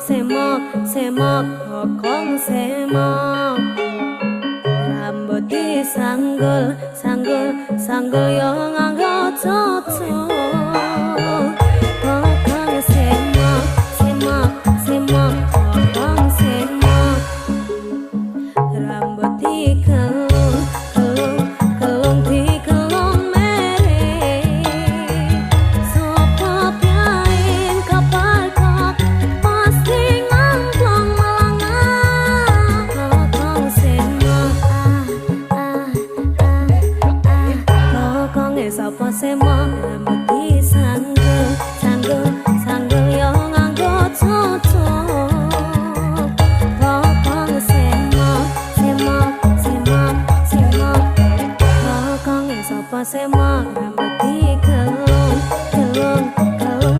Semok, semok, bokong semok. Rambut disanggul, sanggul, sanggul yo nganggo cocok.